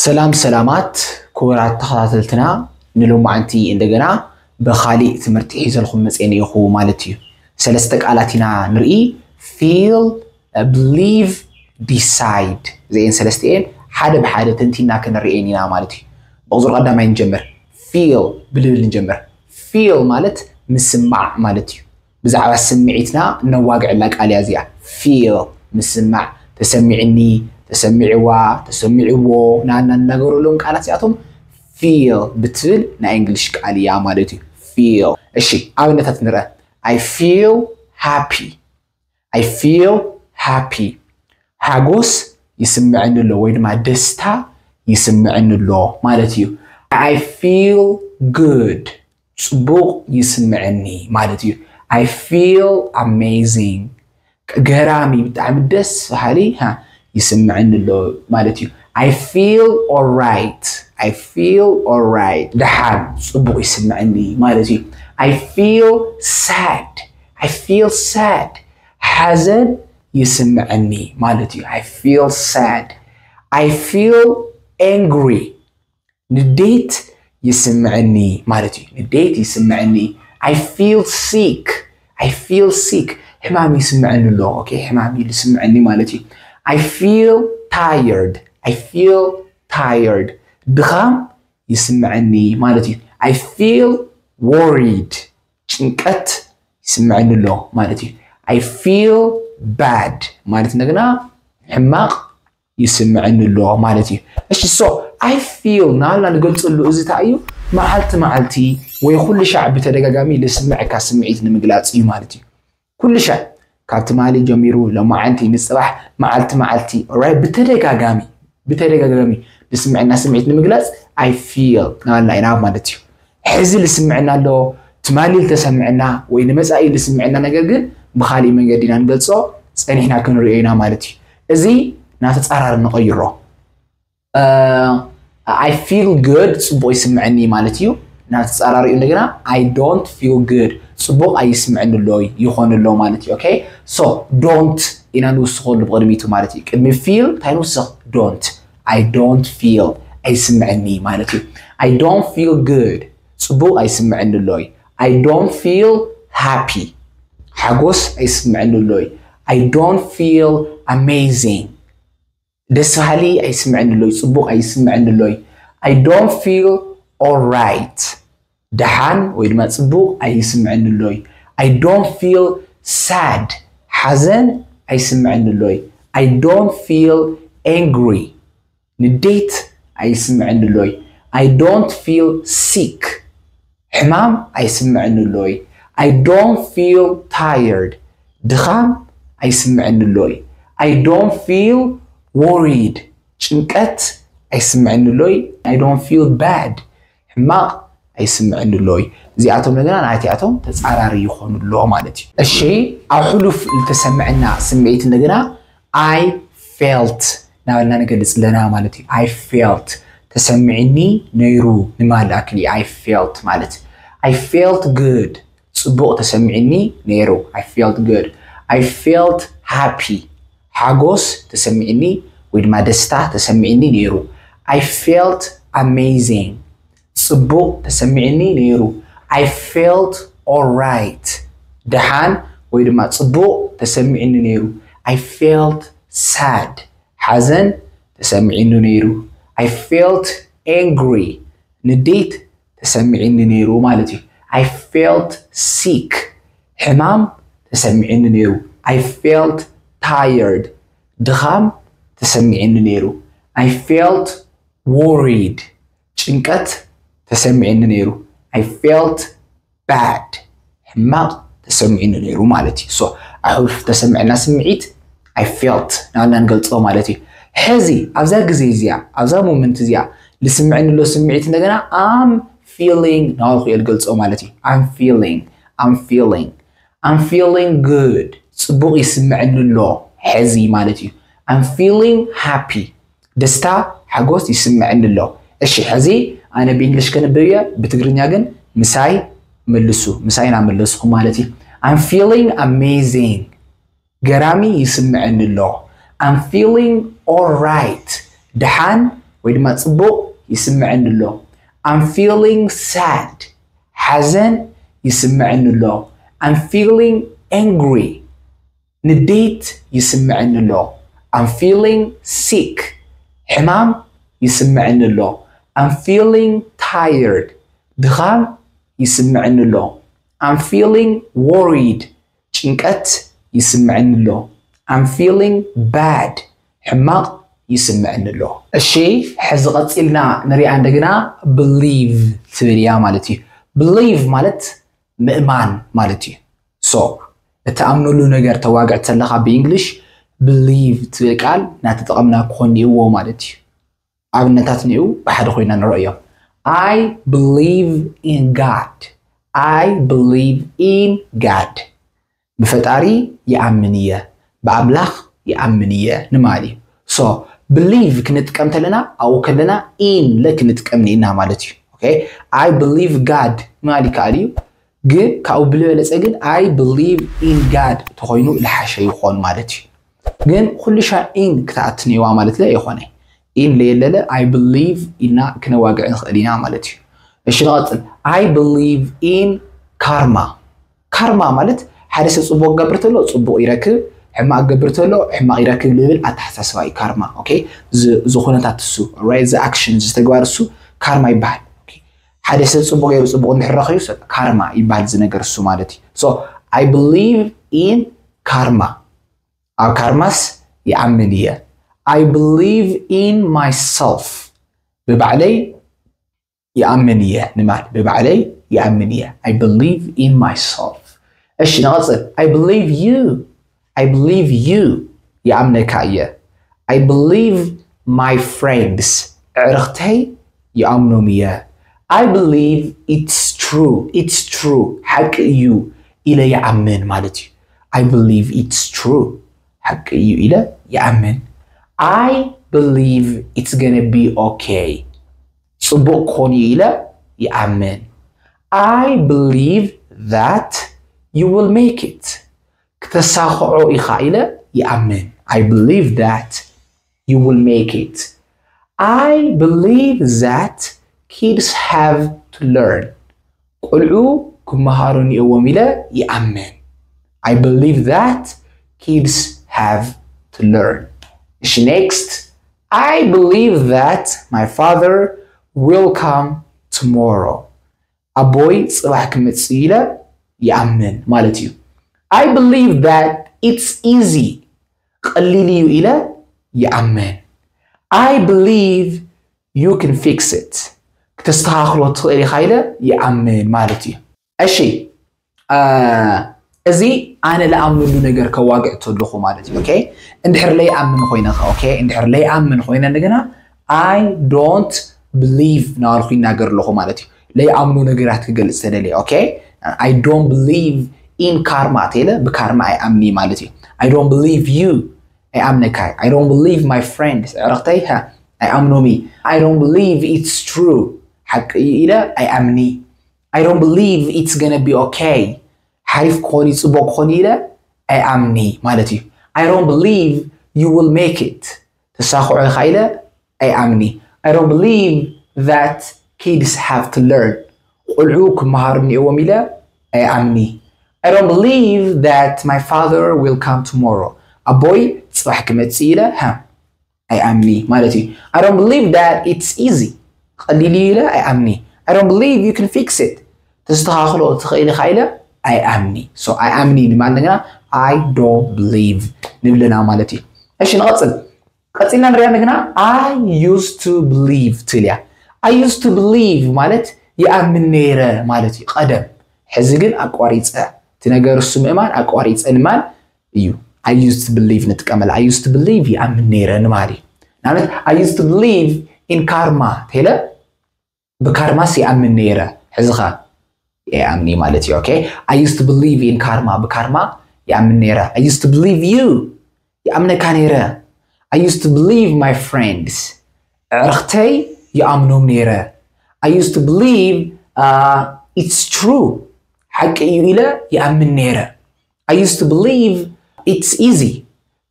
ሰላም ሰላማት ክቡራት ተኸታተልትና፣ ንሎማዓንቲ እንደገና ብኻሊእ ትምህርቲ ሒዘልኩም መፅኤ ነይኹ ማለት እዩ። ሰለስተ ቃላት ኢና ንርኢ። Feel, believe, decide። እዚኤን ሰለስቲኤን ሓደ ብሓደ ተንቲና ክንርእየን ኢና ማለት እዩ። ብቑፅሪ ቀዳማይ ንጀምር። Feel ብልብል ንጀምር። Feel ማለት ምስማዕ ማለት እዩ። ብዛዕባ ስምዒትና ነዋግዐላ ቃል እያ እዚኣ። Feel ምስማዕ፣ ተሰሚዕኒ፣ ተሰሚዕዋ፣ ተሰሚዕዎ ናና እናገበረሎም ቃላት እዚኣቶም feel ብትብል ናይ እንግሊሽ ቃል እያ ማለት እዩ። Feel። እሺ ኣብነታት ንርአ። I feel happy. I feel happy. ሓጎስ ይስምዐኒ ኣሎ ወይ ድማ ደስታ ይስምዐኒ ኣሎ ማለት እዩ። I feel good. ፅቡቕ ይስምዐኒ ማለት እዩ። I feel amazing. ገራሚ፣ ብጣዕሚ ደስ በሃሊ ይስምዐኒ ኣሎ ማለት እዩ። I feel alright. I feel alright. ደሓን፣ ፅቡቕ ይስምዐኒ ማለት እዩ። I feel sad. I feel sad. ሓዘን ይስምዐኒ ማለት እዩ። I feel sad. I feel angry. ንዴት ይስምዐኒ ማለት እዩ። ንዴት ይስምዐኒ። I feel sick. I feel sick. ሕማም ይስምዐኒ ኣሎ። Okay፣ ሕማም ይስምዐኒ ማለት እዩ። I feel tired. I feel tired. ድኻም ይስምዐኒ ማለት እዩ። I feel worried. ጭንቀት ይስምዐኒ ኣሎ ማለት እዩ። I feel bad ማለት እንደገና ሕማቕ ይስምዐኒ ኣሎ ማለት እዩ። እሺ፣ so I feel ናብላ ንገልፀሉ እዚ እንታይ እዩ? መዓልቲ መዓልቲ ወይ ኩሉ ሻዕ ብተደጋጋሚ ልስምዐካ ስምዒት ንምግላፅ እዩ ማለት እዩ። ኩሉ ሻዕ ካብ ትማሊ ጀሚሩ፣ ለማዓንቲ፣ ንፅባሕ፣ መዓልቲ መዓልቲ፣ right? ብተደጋጋሚ ብተደጋጋሚ ልስምዐና ስምዒት ንምግላፅ I feel ናብላ ኢና ማለት እዩ። ሕዚ ልስምዐና ኣሎ፣ ትማሊ ልተሰምዐና ወይ ንመፃኢ ልስምዐና ነገር ግን ብኻሊእ መንገዲ ኢና ንገልፆ ፀኒሕና ክንሪኦ ኢና ማለት እዩ። እዚ ናብ ተፃራሪ ንቐይሮ። I feel good፣ ፅቡቕ ይስምዐኒ ማለት እዩ። ናብ ተፃራሪኡ እንደገና I don't feel good፣ ፅቡቕ ኣይስምዐኒ ኣሎ ይኾን ኣሎ ማለት እዩ። Okay፣ so don't ኢና ንውስኸሉ ብቕድሚቱ ማለት እዩ። ቅድሚ feel እንታይ ንውስኽ? Don't። I don't feel፣ ኣይስምዐኒ ማለት እዩ። I don't feel good፣ ፅቡቕ ኣይስምዐኒ ኣሎይ። I don't feel happy፣ ሓጎስ ኣይስምዐኒ ኣሎይ። I don't feel amazing፣ ደስ በሃሊ ኣይስምዐኒ ኣሎይ፣ ፅቡቕ ኣይስምዐኒ ኣሎይ። I don't feel alright፣ ደሓን ወይ ድማ ፅቡቕ ኣይስምዐኒ ኣሎይ። I don't feel sad፣ ሓዘን ኣይስምዐኒ ኣሎይ። I don't feel angry፣ ንዴት ኣይስምዐኒ ኣሎይ። I don't feel sick፣ ሕማም ኣይስምዐኒ ኣሎይ። I don't feel tired፣ ድኻም ኣይስምዐኒ ኣሎይ። I don't feel worried፣ ጭንቀት ኣይስምዐኒ ኣሎይ። I don't feel bad፣ ሕማቕ ኣይስምዐኒ ኣሎይ። እዚኣቶም እንደገና ናይቲኣቶም ተፃራሪ ይኾኑ ኣሎ ማለት እዩ። እሺ፣ ኣብ ሕሉፍ ዝተሰምዐና ስምዒት እንደገና I felt ናበልና ንገልፅ ኣለና ማለት እዩ። I felt ተሰሚዕኒ ነይሩ ንማል ኣክሊ። I felt ማለት I felt good፣ ፅቡቕ ተሰሚዕኒ ነይሩ። I felt good። I felt happy፣ ሓጎስ ተሰሚዕኒ ወይ ድማ ደስታ ተሰሚዕኒ ነይሩ። I felt amazing፣ ፅቡቕ ተሰሚዕኒ ነይሩ። I felt alright፣ ደሓን ወይ ድማ ፅቡቕ ተሰሚዕኒ ነይሩ። I felt sad፣ ሓዘን ተሰሚዕኒ ነይሩ። I felt angry፣ ንዴት ተሰሚዕኒ ነይሩ ማለት እዩ። I felt sick፣ ሕማም ተሰሚዕኒ ነይሩ። I felt tired፣ ድኻም ተሰሚዕኒ ነይሩ። I felt worried፣ ጭንቀት ተሰሚዕኒ ነይሩ። I felt bad፣ ሕማቕ ተሰሚዕኒ ነይሩ ማለት እዩ። So ኣብ ሕሉፍ ዝተሰምዐና ስምዒት I felt ናበልና ንገልፆ ማለት እዩ። ሕዚ ኣብዛ ግዜ እዚኣ፣ ኣብዛ moment እዚኣ ዝስምዐኒ ዘሎ ስምዒት እንደገና I'm feeling ናበልኩ እየ ዝገልፆ ማለት እዩ። I'm feeling፣ I'm feeling፣ I'm feeling good፣ ፅቡቕ ይስምዐኒ ኣሎ ሕዚ ማለት እዩ። I'm feeling happy፣ ደስታ፣ ሓጎስ ይስምዐኒ ኣሎ። እሺ፣ ሕዚ ኣነ ብእንግሊሽ ከንብብ እየ፣ ብትግርኛ ግን ምሳይ መልሱ፣ ምሳይ እናመለስኹም ማለት እዩ። I'm feeling amazing፣ ገራሚ ይስምዐኒ ኣሎ። I'm feeling alright፣ ደሓን ወይ ድማ ጽቡቕ ይስምዐኒ ኣሎ። I'm feeling sad፣ ሓዘን ይስምዐኒ ኣሎ። I'm feeling angry፣ ንዴት ይስምዐኒ ኣሎ። I'm feeling sick፣ ሕማም ይስምዐኒ ኣሎ። I'm feeling tired፣ ድኻም ይስምዐኒ ኣሎ። I'm feeling worried፣ ጭንቀት ይስምዐኒ ኣሎ። I'm feeling bad፣ ሕማቕ ይስምዐኒ ኣሎ። እሺ፣ ሕዚ ቀጺልና ንሪኣ እንደገና። Believe ትብል እያ ማለት እዩ። Believe ማለት ምእማን ማለት እዩ። So እትኣምነሉ ነገር ተዋግዕ ተለኻ ብእንግሊሽ believe ትብል ቃል እናተጠቐምና ክኾን እኒእዎ ማለት እዩ። ኣብነታት እኒኡ ብሓደ ኮይና ንረእዮም። I believe in God። I believe in God። ብፈጣሪ ይኣምን እየ፣ ብኣምላኽ ይኣምን እየ ንማል እዩ። So believe ክንጥቀም ተለና ኣብኡ ከለና in ለ ክንጥቀም ንኢና ማለት እዩ። Okay? I believe God ምባል ይከኣል እዩ። ግን ካብኡ ብልበለፀ ግን I believe in God ተኮይኑ ልሓሸ ይኾን ማለት እዩ። ግን ኩሉ ሻ in ክትኣትንዋ ማለት ለ ይኾነ። In ለየለለ I believe ኢልና ክነዋግዕ ንኽእል ኢና ማለት እዩ። እሺ ንቐፅል። I believe in karma። ካርማ ማለት ሓደ ሰብ ፅቡቅ ገብር ተሎ ፅቡቅ ይረክብ፣ ሕማቅ ገብር ተሎ ሕማቅ ይረክብ ልብል ኣተሓሳስባ እዩ ካርማ። Okay? ዝኩነታት እሱ right? ዝኣክሽን ዝተግባር እሱ ካርማ ይበሃል። ሓደ ሰብ ፅቡቅ ገይሩ ፅቡቅ እንድሕር ረኪቡ ካርማ ይበሃል እዚ ነገር እሱ ማለት እዩ። So I believe in karma። ኣብ ካርማስ ይኣምን እየ። I believe in myself። ብባዕለይ ይኣምን እየ ንማል ብባዕለይ ይኣምን እየ። I believe in myself። እሺ ንቐፅል። I believe you። I believe you። ይኣምነካ እየ። I believe my friends። ዕርኽተይ ይኣምኖም እየ። I believe it's true። It's true። ሓቂ እዩ ኢለ ይኣምን ማለት እዩ። I believe it's true። ሓቂ እዩ ኢለ ይኣምን። I believe it's gonna be okay። ፅቡቅ ክኾን እዩ ኢለ ይኣምን። I believe that you will make it። ክተሳኽዖ ኢኻ ኢለ ይኣምን። I believe that you will make it። I believe that kids have to learn። ቆልዑ ክመሃሩ እኒኦዎም ኢለ ይኣምን። I believe that kids have to learn። እሺ next። I believe that my father will come tomorrow። ኣቦይ ፅባሕ ክመፅእ ኢለ ይኣምን ማለት እዩ። I believe that it's easy። ቀሊል እዩ ኢለ ይኣምን። I believe you can fix it። ክተስተኻኽሎ ትኽእል ኢኻ ኢለ ይኣምን ማለት እዩ። እሺ እዚ ኣነ ልኣምነሉ ነገር ከዋግዕ ተለኹ ማለት እዩ። Okay? እንድሕር ለይኣምን ኮይነ okay? እንድሕር ለይኣምን ኮይነ እንደገና I don't believe ናበልኩ ይናገር ኣለኹ ማለት እዩ። ለይኣምኖ ነገራት ክገልፅ ተደልየ okay? I don't believe in karma ተለ ብካርማ ኣይኣምኒ ማለት እዩ። I don't believe you ኣይኣምነካይ። I don't believe my friends ዕረክተይ ኣይኣምኖሚ። I don't believe it's true ሓቂ እዩ ኢለ ኣይኣምኒ። I don't believe it's gonna be okay ሓሪፍ ክኾን እዩ ፅቡቅ ክኾን እዩ ኢለ ኣይኣምኒ ማለት እዩ። I don't believe you will make it ተሳኽዖ ኢኻ ኢለ ኣይኣምኒ። I don't believe that kids have to learn ቆልዑ ክመሃሩ እኒኦዎም ኢለ ኣይኣምኒ። I don't believe that my father will come tomorrow ኣቦይ ፅባሕ ክመፅእ ኢለ ኣይኣምኒ ማለት እዩ። I don't believe that it's easy ቀሊል እዩ ኢለ ኣይኣምኒ። I don't believe you can fix it ተስተኻኽሎ ትኽእል ኢኻ ኢለ ኣይኣምኒ። So ኣይኣምኒ ንማል እንደገና I don't believe ንብልና ማለት እዩ። እሺ ንቐፅል። ቀፂልና ንሪኣ እንደገና I used to believe ትብል እያ። I used to believe ማለት ይኣምን ነይረ ማለት እዩ ቀደም። ሕዚ ግን ኣቋሪፀ። እቲ ነገር እሱ ምእማን ኣቋሪፀ ንማል እዩ። I used to believe ንጥቀመላ። I used to believe ይኣምን ነይረ ንማል እዩ። ንኣብነት I used to believe in karma ተለ ብካርማስ ይኣምን ነይረ። ሕዚ ኸ ይኣምኒ ማለት እዩ። Okay? I used to believe in karma ብካርማ ይኣምን ነይረ። I used to believe you ይኣምነካ ነይረ። I used to believe my friends ዕርኽተይ ይኣምኖም ነይረ። I used to believe uh, it's true ሓቂ እዩ ኢለ ይኣምን ነይረ። I used to believe it's easy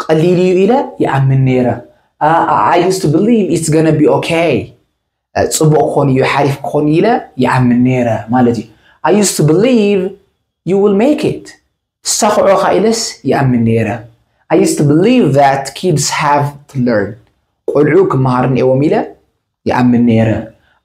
ቀሊል እዩ ኢለ ይኣምን ነይረ። I used to believe it's gonna be okay. ጽቡቕ ክኾን እዩ፣ ሓሪፍ ክኾን ኢለ ይኣምን ነይረ ማለት እዩ። I used to believe you will make it. ትሳኽዖ ኢኻ ኢለስ ይኣምን ነይረ። I used to believe that kids have to learn. ቆልዑ ክመሃር እኒኤዎም ኢለ ይኣምን ነይረ።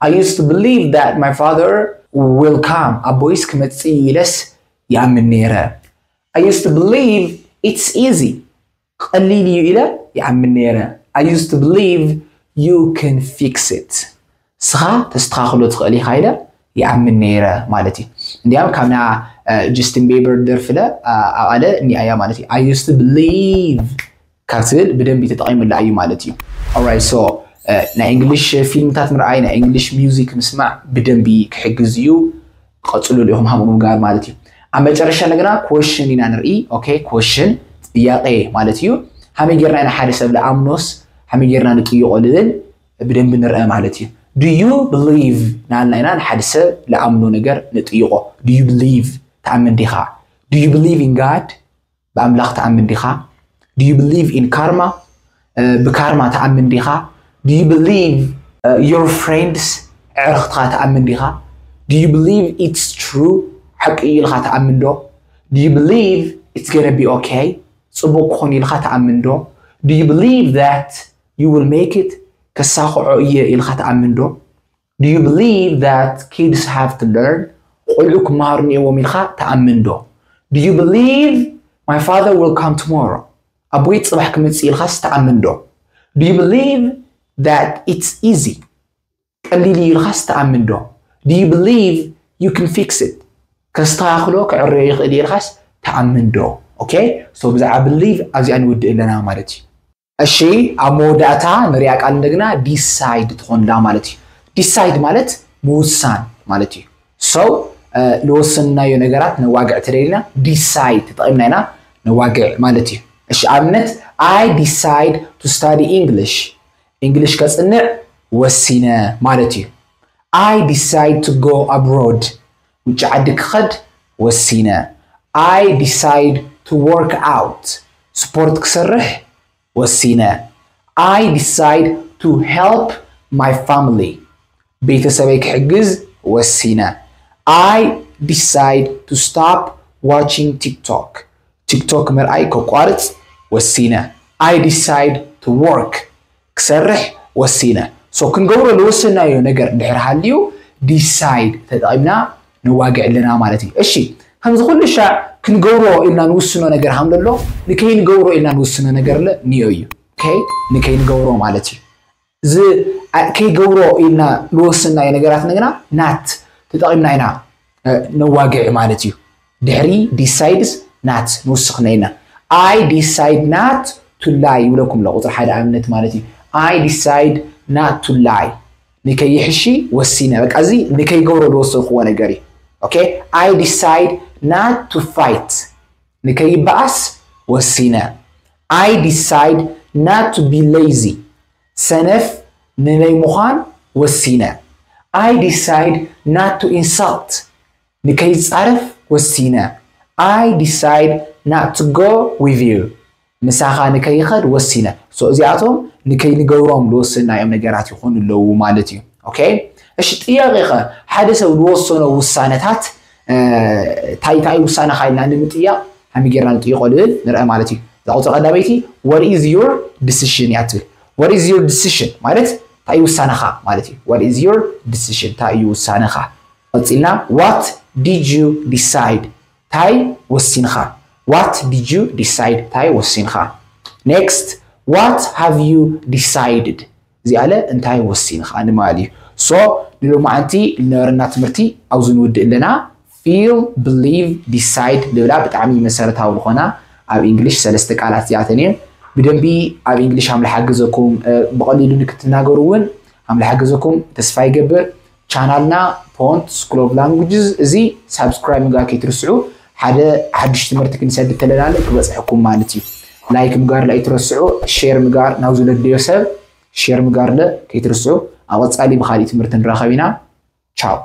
I used to believe that my father will come. ኣቦይስ ክመጽእ እዩ ኢለስ ይኣምን ነይረ። I used to believe it's easy. ቀሊል እዩ ኢለ ይኣምን ነይረ። I used to believe you can fix it. ስኻ ተስተኻኽሎ ትኽእል ኢኻ ኢለ ይኣምን ነይረ ማለት እዩ። እንዲያም ካብና ጀስቲን ቤበር ደርፊ ለ ኣቃለ እኒኣያ ማለት እዩ። I used to believe ካብ ትብል ብደንቢ ተጠቂምላ እዩ ማለት እዩ። Alright, so ናይ እንግሊሽ ፊልምታት ምርኣይ፣ ናይ እንግሊሽ ሚውዚክ ምስማዕ ብደንቢ ክሕግዝ እዩ። ቀፅሉሉ ኢኹም ሃምኡ ምግባር ማለት እዩ። ኣብ መጨረሻ እንደገና ኮሽን ኢና ንርኢ። ኦኬ፣ ኮሽን ጥያቄ ማለት እዩ። ሃመይ ጌርና ኢና ሓደ ሰብ ለኣምኖስ ሃመይ ጌርና ንጥይቆ ልብል ብደንቢ ንርአ ማለት እዩ። Do you believe ናልና ኢና ንሓደ ሰብ ለኣምኖ ነገር ንጥይቆ። Do you believe? ትኣምን ዲኻ? Do you believe in God? ብኣምላኽ ትኣምን ዲኻ? Do you believe in karma? ብካርማ ትኣምን ዲኻ? Do you believe your friends? ዕርኽትኻ ትኣምን ዲኻ? Do you believe it's true? ሓቂ እዩ ኢልኻ ትኣምን ዶ? Do you believe it's gonna be okay? ጽቡቕ ክኾን ኢልኻ ትኣምን ዶ? Do you believe that you will make it? ከሳኽዖ እየ ኢልኻ ትኣምን ዶ? Do you believe that kids have to learn? ቆልዑ ክመሃሩ እኒኦዎም ኢልካ ትኣምን ዶ? Do you believe my father will come tomorrow? ኣቦይ ጽባሕ ክመጽእ ኢልካስ ትኣምን ዶ? Do you believe that it's easy? ቀሊል እዩ ኢልካስ ትኣምን ዶ? Do you believe you can fix it? ከስተኻኽሎ ክዕረዮ ይኽእል እዩ ኢልካስ ትኣምን ዶ? Okay, so ብዛዕባ believe ኣብዚኣ ንውድእ ኣለና ማለት እዩ። እሺ፣ ኣብ መወዳእታ ንሪኣ ቃል እንደገና decide ትኾንላ ማለት እዩ። Decide ማለት ምውሳን ማለት እዩ። So ዝወሰንናዮ ነገራት ነዋግዕ ተደሊና decide ተጠቂምና ኢና ነዋግዕ ማለት እዩ። እሺ፣ ኣብነት I decide to study English፣ እንግሊሽ ከፅንዕ ወሲነ ማለት እዩ። I decide to go abroad፣ ውጭ ዓዲ ክኸድ ወሲነ። I decide to work out፣ ስፖርት ክሰርሕ ወሲነ። I decide to help my family፣ ቤተሰበይ ክሕግዝ ወሲነ። I decide to stop watching TikTok፣ ቲክቶክ ምርኣይ ከቋርፅ ወሲነ። I decide to work፣ ክሰርሕ ወሲነ። So ክንገብሮ ዝወሰናዮ ነገር እንድሕር ሃልዩ decide ተጠቂምና ነዋግዕ ኣለና ማለት እዩ። እሺ፣ ከምዚ ኩሉ ሻዕ ክንገብሮ ኢልና ንውስኖ ነገር ሃም ዘሎ፣ ንከይንገብሮ ኢልና ንውስኖ ነገር ለ እኒኦ እዩ። Okay፣ ንከይንገብሮ ማለት እዩ። እዚ ከይገብሮ ኢልና ንወስናዮ ነገራት ንግና not ተጠቂምና ኢና ነዋግዕ ማለት እዩ። ድሕሪ decides not ንውስኽ ነይና። I decide not to lie ይብለኩም ኣሎ፣ ቁፅሪ ሓደ ኣብነት ማለት እዩ። I decide not to lie፣ ንከይሕሺ ወሲነ። በቃ እዚ ንከይገብሮ ዝወሰንክዎ ነገር እዩ። Okay፣ I decide not to fight፣ ንከይበኣስ ወሲነ። I decide not to be lazy፣ ሰነፍ ንለይ ምዃን ወሲነ። I decide not to insult፣ ንከይጻረፍ ወሲነ። I decide not to go with you፣ ምሳኻ ንከይኸድ ወሲነ። So እዚኣቶም ንከይንገብሮም ዝወሰናዮም ነገራት ይኾኑ ኣለዉ ማለት እዩ። Okay፣ እሺ፣ ጥያቄ ኸ፣ ሓደ ሰብ ዝወሰኖ ውሳነታት እንታይ እንታይ ውሳነኻ ኢልና ንምጥያቕ ሃሚ ጌርና ንጥይቆ ልብል ንርአ ማለት እዩ። እዛ ቁፅሪ ቀዳመይቲ what is your decision እያ ትብል። What is your decision ማለት እንታይ ውሳነኻ ማለት እዩ። What is your decision እንታይ እዩ ውሳነኻ? ቀፂልና what did you decide እንታይ ወሲንኻ? What did you decide እንታይ ወሲንኻ? Next, what have you decided? እዚኣለ እንታይ ወሲንኻ ንማል እዩ። So ንሎማዓንቲ ንነበረና ትምህርቲ ኣብዚ ንውድእ ኣለና። Feel, believe, decide ልብላ ብጣዕሚ መሰረታዊ ዝኾና ኣብ እንግሊሽ ሰለስተ ቃላት እዚኣተን እየን። ብደንቢ ኣብ እንግሊሽ ኣምላሓገዘኩም፣ ብቐሊሉ ንክትናገሩ እውን ኣምላሓገዘኩም ተስፋ ይገብር። ቻናልና ፖንት ስኩል ኦፍ ላንጉጅስ እዚ ሳብስክራይብ ምግባር ከይትርስዑ። ሓደ ሓድሽ ትምህርቲ ክንሰድ ተለናለ ክበፅሐኩም ማለት እዩ። ላይክ ምግባር ኣይትረስዑ። ሼር ምግባር ናብ ዝለደዮ ሰብ ሼር ምግባር ለ ከይትርስዑ። ኣብ ቀፃሊ ብካሊእ ትምህርቲ ንራኸብ ኢና። ቻው።